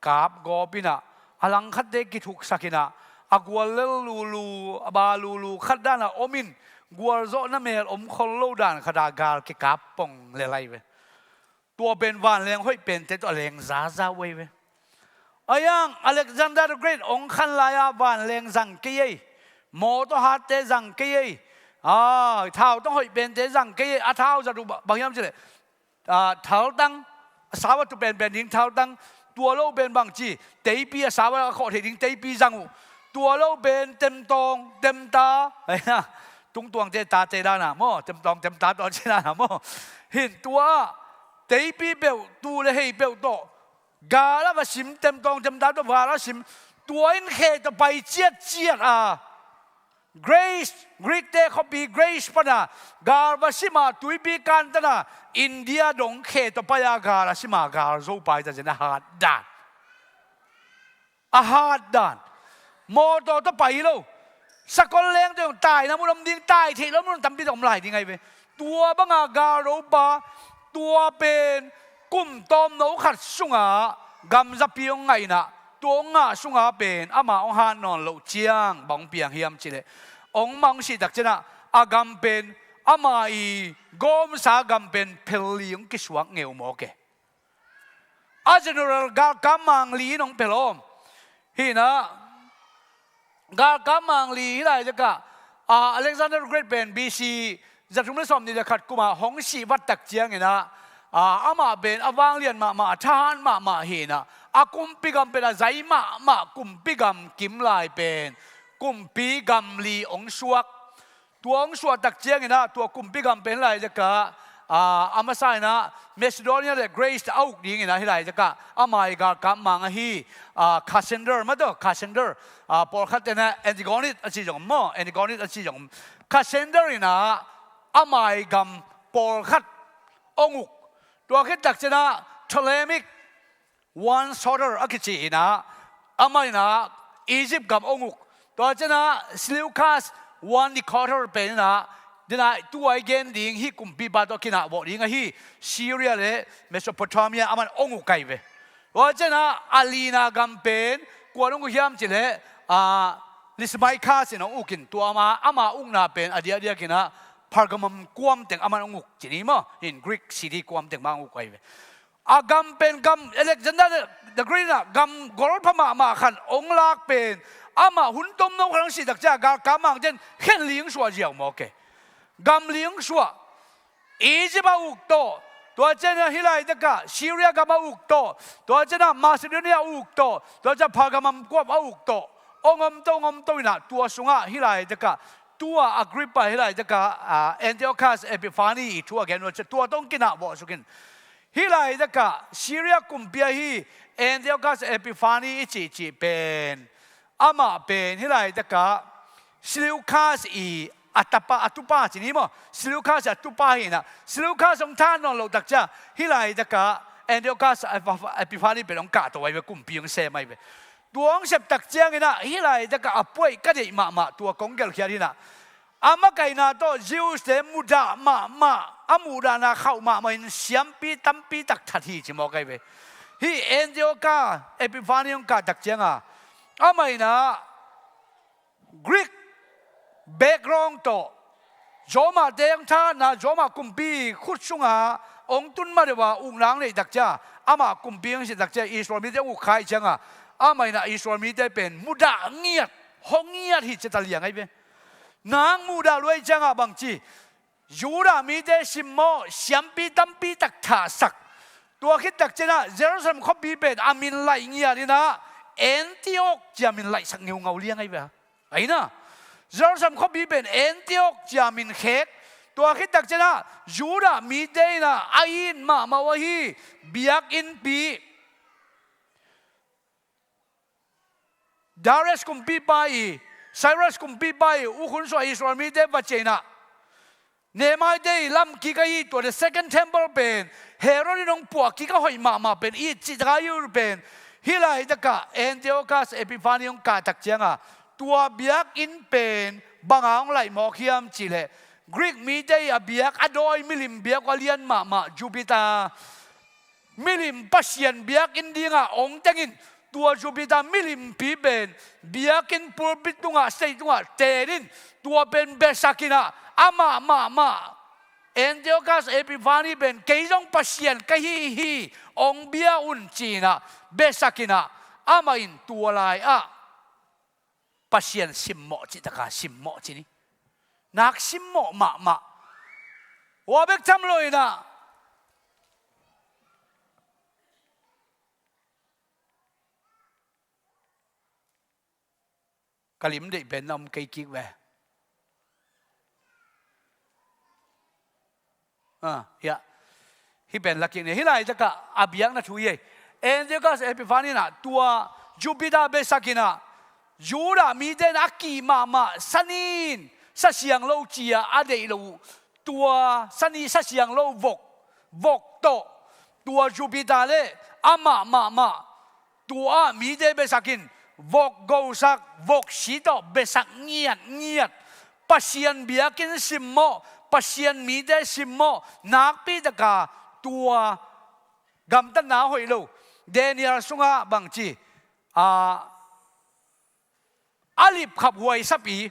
kapgawp in ah, a langkhatte kithuksak in ah, a guallel lulu, a ba lulu khat danah om in, gualzawhna mel om khol lo dan khatah gal kikap pong lel ahi ve. Tua pen vanleng hoih pente tawh a leng zaza uh ahi ve. Ahi hang Alexander the Great hong khan lai-a vanleng zang kei ei, mawtaw hatte zang kei ei, a, thautang hoih pente zang kei ei. A thau zat uh ba-, bang hiam cih leh, a, thaltang, a sau a tu penpen ding thaltang, tua lo pen bangci, teipi, a sau a khawh theih ding teipi zang uh. Tua lo pen temtawng, temta, tungtuangte tate dana maw, temtawng temta tawh ci dana maw. Hi in tua teipi peuh, tu le hei peuh tawh gal a va sim, temtawng temta tawh gal a sim. Tua in khe tawh pai ciatciat a, Greece, Greek-te khuapi Greece pana gal va sim a, tuipi kantana India dong khe tawh pai a, gal a sim a, gal zo pai ta zen a hat dan. A hat dan. Mawtaw tawh pai lo. Sakol leng tawh taina mun om ding, tai theih lo mun tampi tawh om lai ding ahi ve. Tua banga galropa, tua pen kum tawmno khat sungah gamzapi hong ngah in ah, tua hong ngah sungah pen ama hong hat nawn loh ciang bang hong piang hiam cih leh, hong mah hong sih tak ciangin ah, a gam pen, ama i gawmsa gam pen phel li hong kisuak ngeu mawk e. A general galkap mangli in hong phelawm. Hi in ah, galkap mangli hih laitakah, a, Alexander Great pen B C zathum le sawmnih le khat kumah hong sih vat tak ciangin ah, a, amah pen a vanglian mahmah, a thahat mahmah hi in ah, A kumpi gam pen a zai mahmah kumpi gam kim lai pen kumpi gam li hong suak. Tua hong suah tak ciangin ah tua kumpi gam pen hih lai takah, ah, a masa in ah Macedonia le Greece a uk dingin ah hih lai takah ama ii galkap mang ahi, ah, Cassander mah tawh, Cassander, ah, pawlkhat in ah Antigonid a ci zong om maw, Antigonid a ci zong om. Cassander in ah ama ii gam pawlkhat hong uk. Tua khit tak ciangin ah Ptolemaic One Soter a kici in ah, amah in ah Egypt gam hong uk. Tua ciangin ah Seleucus One Nicator pen in ah, den ah tua i gen ding hih kumpipa tawh kinah vawh ding ahi Syria le Mesopotamia amah in hong uk ahi ve. Tua ciangin ah a lina gam pen kuan hong uk hiam cih leh, ah, Lysimachus in hong uk in, tua ama, ama ukna pen a diakdiakin ah Pergamum kuam teng amah in hong uk ci ni maw. In Greek city kuam teng mah hong uk ahi ve. A gam pen gam Alexander the Great in ah gam golpha mahmah khat hong lak pen, amah hun tomno khat hong sih tak ciang galkap mangte in khen li hong suah ziau mawk e. Gam li hong suah. Egypt a uk tawh, tua ciangin ah hih lai takah Syria gam a uk tawh, tua ciangin ah Macedonia a uk tawh, tua ciangin ah Pergamum kuam a uk tawh hong om to, hong om to in ah tua sungah hih lai takah tua Agrippa, hih lai takah, ah, Antiochus Epiphanes ii thu a gen uh ciang tua tawh hong kinah vawh suk in. Hih lai takah Syria kumpi ahi Antiochus Epiphanes i cihcih pen, amah pen hih lai takah Seleucus ii a tapa, a tupa ci ni maw. Seleucus ii a tupa hi in ah, Seleucus hong tha nawn loh tak ciang hih lai takah Antiochus Epiphanes pen hong kahto ahi ve, kumpi hong sem ahi ve. Tua hong sep tak ciangin ah hih lai takah a puaih ka deih mahmah tua kong gelhkhiat hi in ah, a makaihna tawh Jews-te mudah mahmah, a muhdahna khauh mahmah in siampi tampi tak that hi ci mawk ahi ve. Hih Antiochus Epiphanes hong kah tak ciangin ah, amah in ah Greek background tawh, Rome-te hong thahatna, Rome kumpi khut sungah hong tun ma deuh a ukna hong neih tak ciang, amah kumpi hong sih tak ciang Israel mite hong uk kha ahih ciangin ah, amah in ah Israel mite pen mudah ngiat, hong ngiat hi ci ta liang ahi ve. Nang mudah lua ahih ciangin ah bangci, Judah mite simmawh, siampi tampi tak thahsak. Tua khit tak ciangin ah Jerusalem khuapi pen a min laih ngiat in ah Antioch ci a min laihsak ngeungau liang ahi ve. Ahi na, Jerusalem khuapi pen Antioch ci a min khek. Tua khit tak ciangin ah Judah mite in ah a it mahmah uh ahi biakinnpi, Darius kumpipa ii, Cyrus kumpipa ii uk hun sungah Israel mite va ciah in ah, Nehemiah-te ii lam kik ahi tua the second temple pen, Herod in hong puah kik a hoih mahmah pen, it cih tak a it uh pen, hih lai takah Antiochus Epiphanes hong kah tak ciangin ah, tua biakinn pen bang a hong laih mawk hiam cih leh, Greek mite ii a biak, a dawi milim biak uh a lian mahmah Jupiter, milim pasian biakinn dingah hong teng in, tua Jupiter milimpi pen biakinn pulpit tungah, stage tungah ten in, tua pen biasak in ah, amah mahmah Antiochus Epiphanes pen kei zong pasian ka hi hi, hong bia un ci in ah biasak in ah, amah in tua lai-ah Pasian simmawh cih tak a simmawh ci ni. Nak simmawh mahmah. Tua bek tham lo in ah, ka lim deih pen na om kei kik ve. Ah, ya. Hih pen la kik ni. Hih lai takah a biakna thu hi ei. Antiochus Epiphanes in ah tua Jupiter biasak in ah, Judah mite in a kih mahmah sa nin, sa siang lo ci-a a deih loh uh, tua sa ni, sa siang lo vok, vok tawh, tua Jupiter le amah mahmah tua-ah mite biasak in, vok gosak, vok si tawh biasak ngiatngiat. Pasian biakinn simmawh, Pasian mite simmawh, nakpi tak a tua gamtatna a hoih lo. Daniel sungah bangci, a, a lipkhaphuai sapi,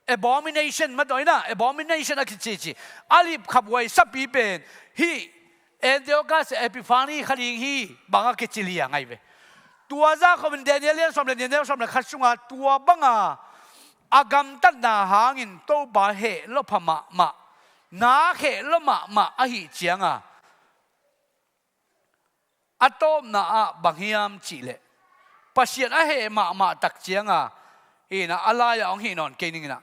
abomination mah tawh hi na, abomination a kicici, a lipkhaphuai sapi pen hih Antiochus Epiphanes kha ding hi, bang a kici liang ahi ve. Tua zah khawm in Daniel lian sawm le nih, neu sawm le khat sungah tua bang a a gamtatna hangin Topa heh lua pha mahmah, nak heh lua mahmah ahih ciangin, A tawpna ah bang hiam cihleh, Pasian a heh mahmah tak cianga, inah a lai-ah hong hih nawn kei ninginah,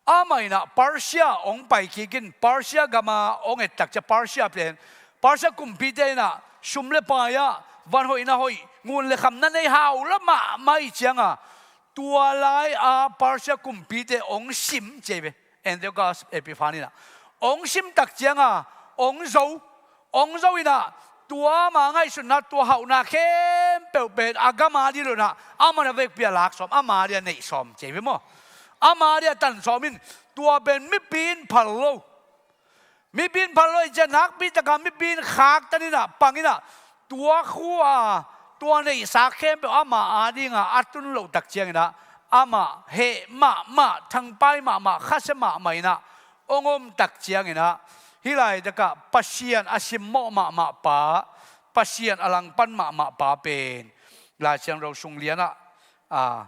amah inah Persia hong pai kik in, Persia gama hong et tak cia, Persia pen, Persia kumpite inah sum le pai-ah van hoih na hoih, ngun le kham na nei hau lo mahmah ih cianga, tua lai-a Persia kumpite hong sim ci ei ve. Antiochus Epiphanes inah hong sim tak cianga hong zo, hong zo inah tua ama ngaihsutna, tua hauhna khempeuh pen a gama dih lo inah, amah na vekpi-a lak sawm, ama dih-a neih sawm ci ei ve maw. Ama dih-a tan sawm in, tua pen mipi in phal lo. Mipi in phal lo ih ciah nakpi taka mipi in khaktan inah, pang inah, tua khua, tua neihsa khempeuh ama adinga a tun loh tak cianginah, amah heh mahmah, thangpai mahmah, khasia mahmah inah hong om tak cianginah, hih laitakah Pasian a simmawh mahmah pa, Pasian a langpan mahmah pa pen Lai Siangtho sung lianah, a,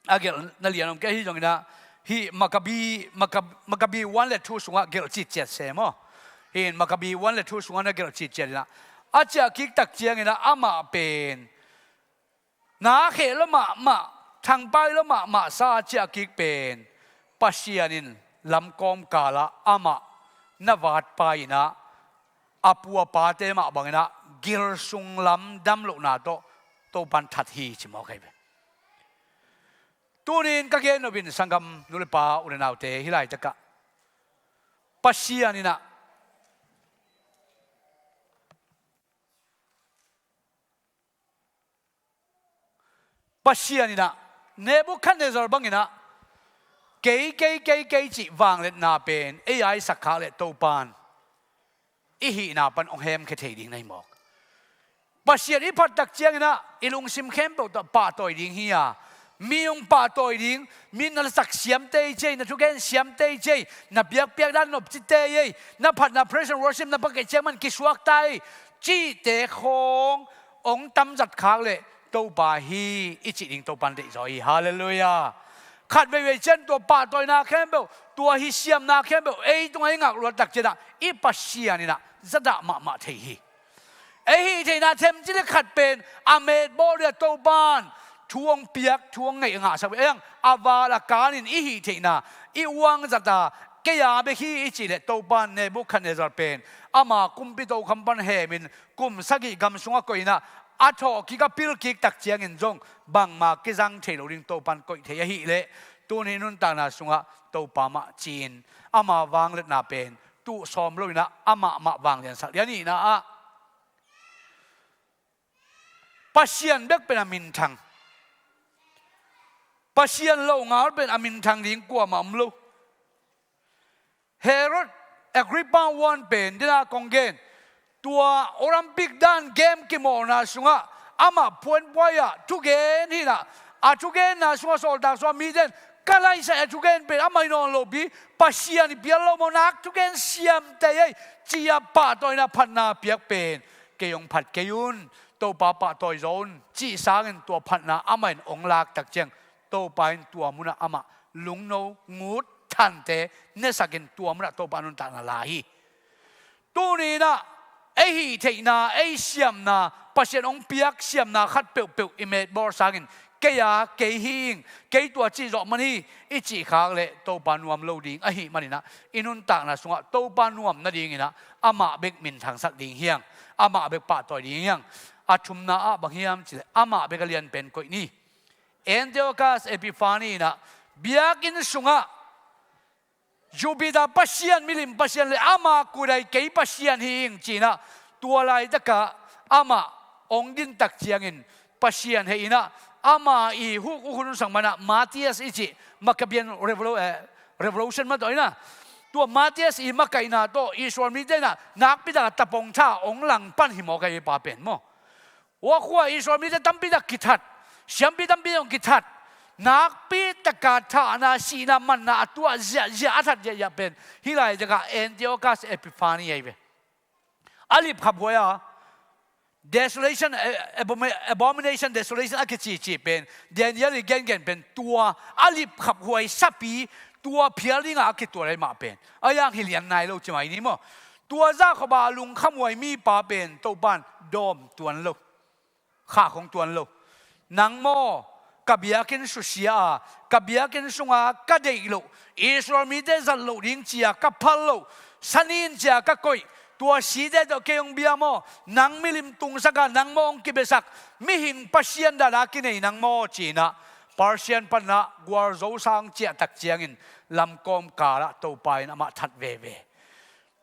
a gelh na lian om kei, ahi zonginah hih Maccabi, Macca-, Maccabi one le two sungah gelh citciat se maw. Hih in Maccabi one le two sungah na gelh citciat inah, a ciah kik tak cianginah amah pen na kheh lo mahmah, thangpai lo mahmah sa a ciah kik pen Pasian in lamkawm kalah amah na vatpai inah, a pu a pate mah banginah gilsung lam damlohna tawh Topan that hi ci mawk ahi ve. Tunin ka gen nopin sanggam nu le pa, u le naute, hih laitakah Pasian inah, Pasian inah Nebuchadnezzar banginah kei, kei, kei, kei cih vangliatna pen ei a i sak khak leh Topan i hihna pan hong hemkhia thei ding na hi mawk. Pasian i phat tak cianginah i lungsim khempeuh tawh pahtawi ding hi a, mi hong pahtawi ding, mi na lasak siam tei cei, na thugen siam tei cei, na biakpiak dan nopci tei ei, na phatna praise and worship na pakei ciang man kisuak ta ei, cihte khawng hong tamzat khak leh Topa hi i cih ding Topan deihzaw hi. Halleluiah. Khat veivei cian tua pahtawina khempeuh, tua hi siamna khempeuh ei tungah i ngakluat tak cianah i Pasian inah zadah mahmah thei hi. Ei hih theihna themci le khat pen a metbawl dia Topan thu hong piak, thu hong ngeih a ngahsak ve. Ei ang a val a kanin i hih theihna i uang zata kei a bek hi i cih leh Topan Nebuchadnezzar pen ama kumpi tokham pan hemin kum sagih gam sungah koih inah a thawhkik a pilkik tak ciangin zong bangma kizang thei lo ding Topan koih thei ahih leh, tuni nuntakna sungah Topa mah ci-in ama vangliatna pen tuh sawm lo inah amah mah vangliansak lian ihna ah Pasian bek pen a minthang. Pasian longal pen a minthang ding kuamah om lo. Herod Agrippa one pen dena kong gen, tua Olympic dan game kimawlna sungah amah puanpuai-ah thugen hinah, a thugenna sungah sawltak sungah miten ka laisai a thugen pen amah hi nawn lopi, Pasian i pial lo maw, nak thugen siamte ei, ci-a pahtawina phatna piak pen kei hong phat kei un, Topa pahtawi zaw un cih sangin tua phatna amah in hong lak tak ciang Topa in tua munah amah lungno ngut thante nesakin tua munah Topa nuntakna la hi. Tuni inah ei hih theihna, ei siamna, Pasian hong piak siamna khat peuhpeuh i metbawl sangin kei a, kei hi ing, kei tua cih zawh man hi i cih khak leh Topa nuam lo ding ahih maninah i nuntakna sungah Topa nuam nadinginah amah bek minthangsak ding hi ang, amah bek pahtawi ding hi ang. A thumna ah bang hiam cih leh amah bek a lianpen koih ni. Antiochus Epiphanes inah biakinn sungah Jupiter pasian, milim pasian le ama kudai kei pasian hi ing ci-inah tua laitakah amah hong din tak ciangin Pasian hei inah ama i huk uh hun sang manah Matthias i cih Maccabean revolu-, eh, revolution mah tawh inah tua Matthias i makaihna tawh Israel mite inah nakpitakah tapong tha hong langpan hi mawk ahi pa pen maw. Ua khua Israel mite tampitak kithat, siampi tampi zong kithat, nakpitaka thahna, sihna, manna a tuah ziahziah, a that ziahziah pen hih laitakah Antiochus Epiphanes ahi ve. A lipkhaphuai a, desolation, eh, abomi-, abomination, desolation a kicihcih pen Daniel i gengen pen tua a lipkhaphuai sapi, tua phial dinga a kitual ahi mah pen a iang hi lian nai lo ci mai ni maw. Tua zah khop a lungkhamhuai mipa pen Topan dawm tuan lo, khah khong tuan lo. Nang maw, ka biakinn susia a, ka biakinn sunga ka deih loh, Israel mite zat loh ding cia ka phal loh, sanin cia ka koih, tua site tawh kei hong bia maw, nang milim tungsak a, nang maw hong kibesak, mihing pasian dana kinei nang maw, cinah Persian panah gualzo sang ciahtak ciangin lamkawm kalah Topa in amah that veve.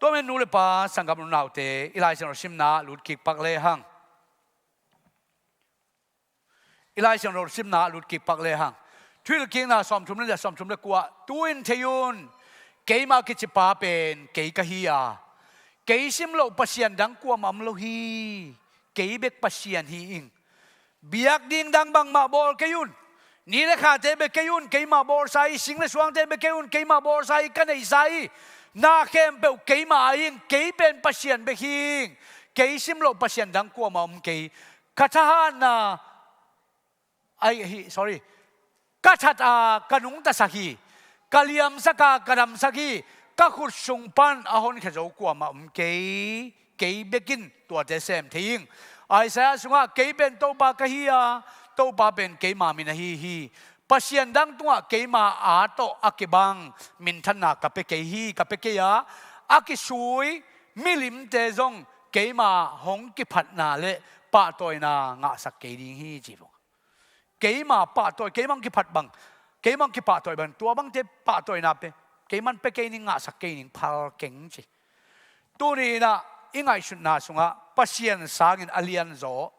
Tua men nu le pa, sanggam unaute, i Lai Siangtho simna lut kik pak lehang. I Lai Siangtho simna lut kik pak lehang. Thuhilhkikna sawmthum le, sawmthum le kua, tu-in thei un, keimah kici pa pen kei ka hi a, kei sim loh pasian dang kuamah om lo hi, kei bek Pasian hi ing. Biak ding dang bangmah bawl kei un. Ni le khate bia kei un, keimah bawlsa hi. Sing le suangte bia kei un, keimah bawlsa hi, ka neihsa hi. Na khempeuh keimah a ing, kei pen Pasian bek hi ing. Kei sim loh pasian dang kuamah om kei. Ka thahatna, ai, hi, sorry. Ka that a, ka nungtasak hi. Ka liamsak a, ka damsak hi. Ka khut sung pan a honkhia zo kuamah om kei. Kei bek in tuate sem thei ing. Isaiah sungah, kei pen Topa ka hi a, Topa pen keima min ahi hi. Pasian dang tungah keima aa tawh a kibang minthanna ka pia kei hi, ka pia kei a, a kisui milimte zong keima hong kiphatna le pahtawina ngahsak kei ding hi, ci bang. Keima pahtawi, keima hong kiphat bang, keima hong kipahtawi bang, tua bangte pahtawina pe, keiman pe kei ning, ngahsak kei ning, phal keng, ci. Tuni inah i ngaihsutna sungah Pasian sangin a lianzaw,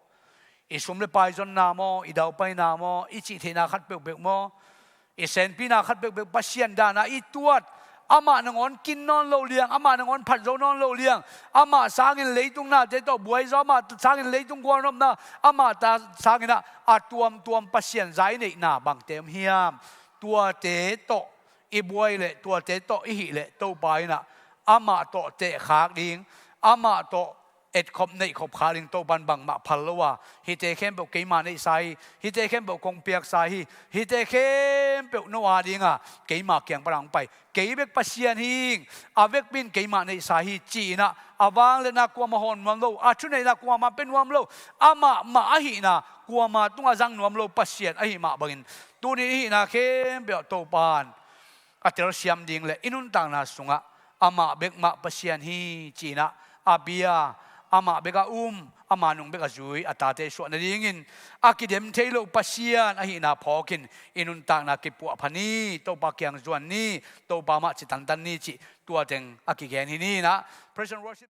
i sum le pai zonna maw, i daupaina maw, i cihtheihna khat peuhpeuh maw, i senpina khat peuhpeuh Pasian dana i tuat, amah nangawn kin nawn lo liang, amah nangawn phat zo nawn lo liang, amah sangin leitung nate tawh buai zaw, amah sangin leitung gualnopna, amah ta sanginah a tuamtuam Pasian zai neihna bangte om hiam? Tuate tawh i buai leh, tuate tawh i hih leh, Topa inah amah tawh tehkhak ding, amah tawh etkhop neihkhop khak ding Topan bangmah phal lo a, hihte khempeuh keima neihsa hi, hihte khempeuh kong piaksa hi, hihte khempeuh no a dinga keima kiang pana hong pai, kei bek Pasian hi ing, a vekpi in keima neihsa hi, ci-inah a vangliatna kuamah hawn nuam lo, a thuneihna kuamah pe nuam lo, amah mah ahihna kuamah tungah zang nuam lo Pasian ahih mah bangin, tuni i hihna khempeuh ah Topan a telsiam ding le i nuntakna sungah amah bek mah Pasian hi, ci-inah a bia, amah bek a um, ama nung bek a zui a tate suah nadingin a kidem thei lo Pasian ahihna phawkin i nuntakna kipuahpha ni, Topa kiang zuan ni, Topa mah ci tantan ni, cih tua teng a kigen hi ni. Inah Praise and Worship